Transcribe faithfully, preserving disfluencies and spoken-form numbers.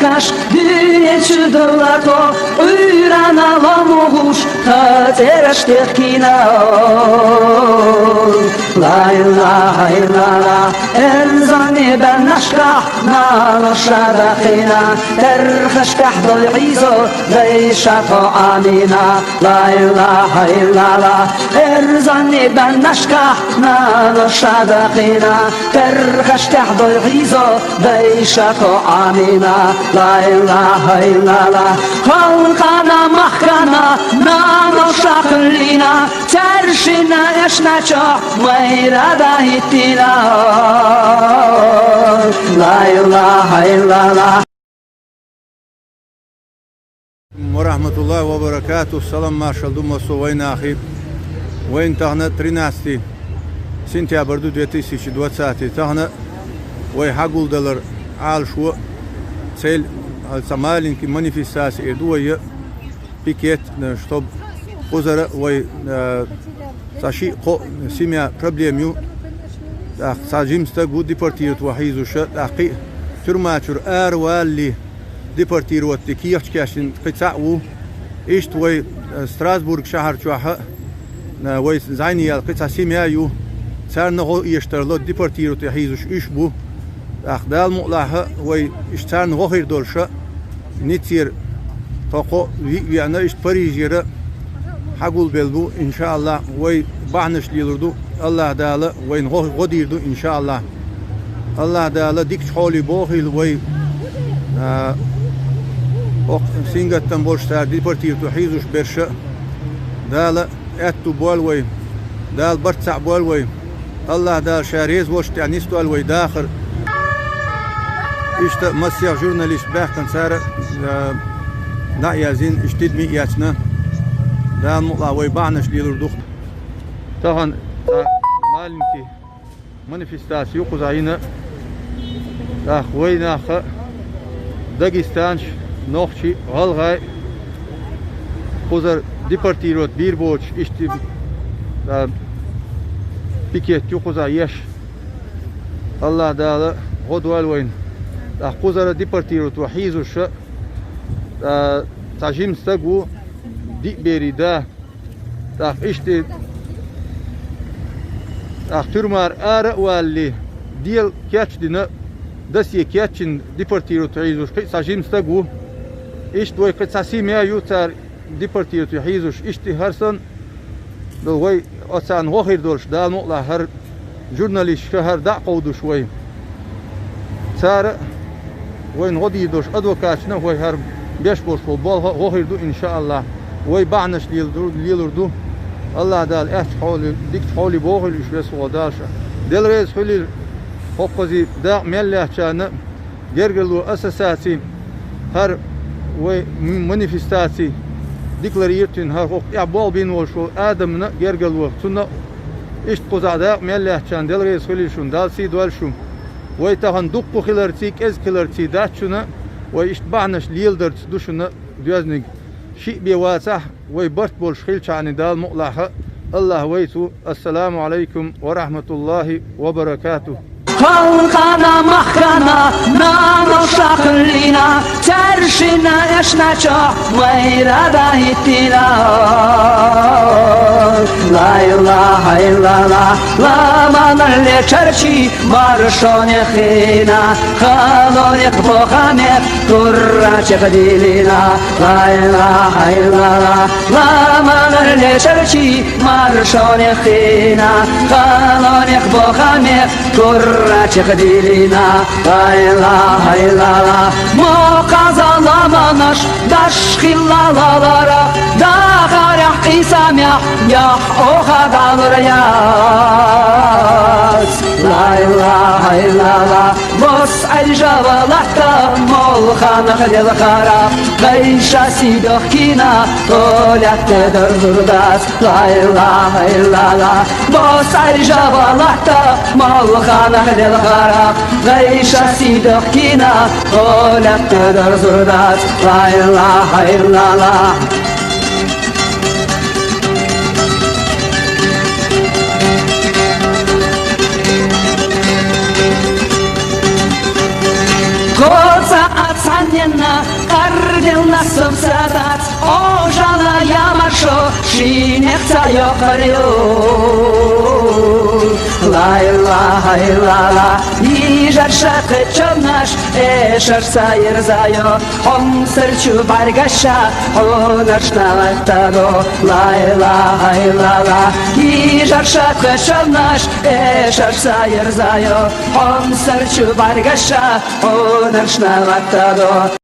Каш дуьнен чу далла тхо, Къуръана ламаз луш, тха цӀераш техкийна. Ла илахӀа иллаллахӀ, эрзанни бӀаьннашкахь наноша даккхийна, терхашкахь долу Ӏийза дайша тхо Ӏамийна. Ла илахӀа иллаллахӀ, эрзанни бӀаьннашкахь наноша даккхийна, терхашкахь долу Ӏийза дайша тхо Ӏамийна. Ла илахӀа иллаллахӀ, халкъана, махкана наноша кхоьллина, цаьршинна эшначохь майра дахӀиттийна. Ла илахӀа иллаллахӀ. Ва рахматуллахӀи ва баракатухӀ. Салам маршалла ду массо а вайнахе. Вайна тахана тринадцатый сентябрь ду, две тысячи двадцатый. Тахана вай хьагулдалар Ӏалашо, цель, а, цхьа маленький манифестация эр ду вай, пикет, э, чтоб кхузара вай, э, цхьа шиъ-кхоъ семья проблема ю. ТӀаккха цхьа жима стаг ву депортировать ван хьийзаш, тӀаккха кхин а тюрьма чуьра ара валале депортировать де кехаташ кечдина кхин цхьаъ ву. Иштта вай, э, Страсбург шахьар чохь а, э, вай зӀене яьлла кхин цхьа семья ю. Царна гӀо эшаш тарло, депортировать ван хьийзаш уьш бу. ТӀаккха Дала мукъалахь вай иштта царна гӀо хир долуш а, Ниццера тхо-кхоъ виъ веана, иштта Парижера хьагулбелла бу, иншааллахӀ, вай бахьанаш лелор ду, АллахӀ Дала вайна гӀо, гӀо дийр ду, иншааллахӀ. АллахӀ Дала дикачу хьоле бохийла вай, а, хӀокху сингаттам болуш цара депортировать ван хьийзаш берш а. Дала аьтту бойла вай, Дала барт цхьаъ бойла вай. АллахӀ Дала Ша реза волчу тӀехь нисдойла вай дахар. Иштта массех журналист баьхкина цара, а, дӀа а яздина, иштта тидаме а эцна, Дала мукъалахь вай бахьанаш лелор ду. Тахана цхьа маленький манифестация ю кхузахь йина. ТӀаккха вайнах а, дагестанцаш, нохчий, гӀалгӀай, кхузара депортировать бийр боцуш, иштта, а, пикет ю кхузахь еш. АллахӀ Дала гӀо дойла вайна. ТӀаккха кхузара депортировать ван хьийзаш а, а, цхьа жима стаг ву, диъ берийн да. ТӀаккха иштта, тӀаккха тюрьмара ара а валале, дела кечдина, досье кечйина, депортировать ван хьийзаш кхин а цхьа жима стаг ву. Иштта вай кхин цхьа семья ю, цара депортировать ван хьийзаш, иштта хӀара санна долу вай, оцарна гӀо хир долуш, Дала мукъалахь, хӀара журналисташка хӀара дӀа а кховдуш вай. Цара а вайна гӀо дийр долуш, адвокаташна а вай хӀара беш болуш болу болх а гӀо хир ду, иншааллахӀ. Вай бахьанаш лелор ду, лелор ду. АллахӀ Дала аьтту хьоле, дикачу хьоле бохийла уьш, Веза-Воккха Дала Ша. Дела реза хуьлийла хӀокхузий дакъа мел лаьттачарна, гергарло ассоциаци, хӀара вай м-, манифестаци декларировать йина, хӀара хӀокху тӀехь болх бина волуш волу адамна гергарло, цунна а иштта кхузахь дакъа мел лаьттачарна Дела реза хуьлийла шуна, Дала сий дойла шу. Вай тахана дуккха хиларций, кӀезиг хиларций дац шуна, вай иштта бахьанаш леладарца ду шуна доьзниг. Шиъ бен вацахь, вай барт болуш хилчахьана Дала мукъалахь, АллахӀ вайца ву. Ассаламу Ӏалайкум ва рахматуллахӀи ва баракатухӀ. Халкъана, махкана, наноша кхоьллина, цаьршинна эшначохь майра дахӀиттина. Ла илахӀа иллаллахӀ, ламанан лечарчий маршонех хина, халонех бохамех курачех дилина. Ла илахӀа иллаллахӀ, ламанан лечарчий маршонех хина, халонех бохамех курачех дилина. Ла илахӀа иллаллахӀ, мокхаза ламанаш даш хилла лаларах, дахарехь къийсамехь яхь оха далур яц. Ла илахӀа иллаллахӀ, бос Ӏаьржа ва латта молханах лелхарах, гӀайша сий дохкийна, тхо лаьтта дарзур дац. Ла илахӀа иллаллахӀ, бос Ӏаьржа ва латта молханах лелхарах, гӀайша сий дохкийна, тхо лаьтта дарзур дац. Ла илахӀа иллаллахӀ. Тхо цкъа а цхьаннен Тилнасовца тац ожала ямаршо шинехца йохарю. Лай-лай лала, ижарша кычонаш, эшарса ерзайо, хомсарчу баргаша, хонашна латтадо. Лай-лай лала, ижарша кычонаш, эшарса ерзайо, хомсарчу баргаша, хонашна латтадо.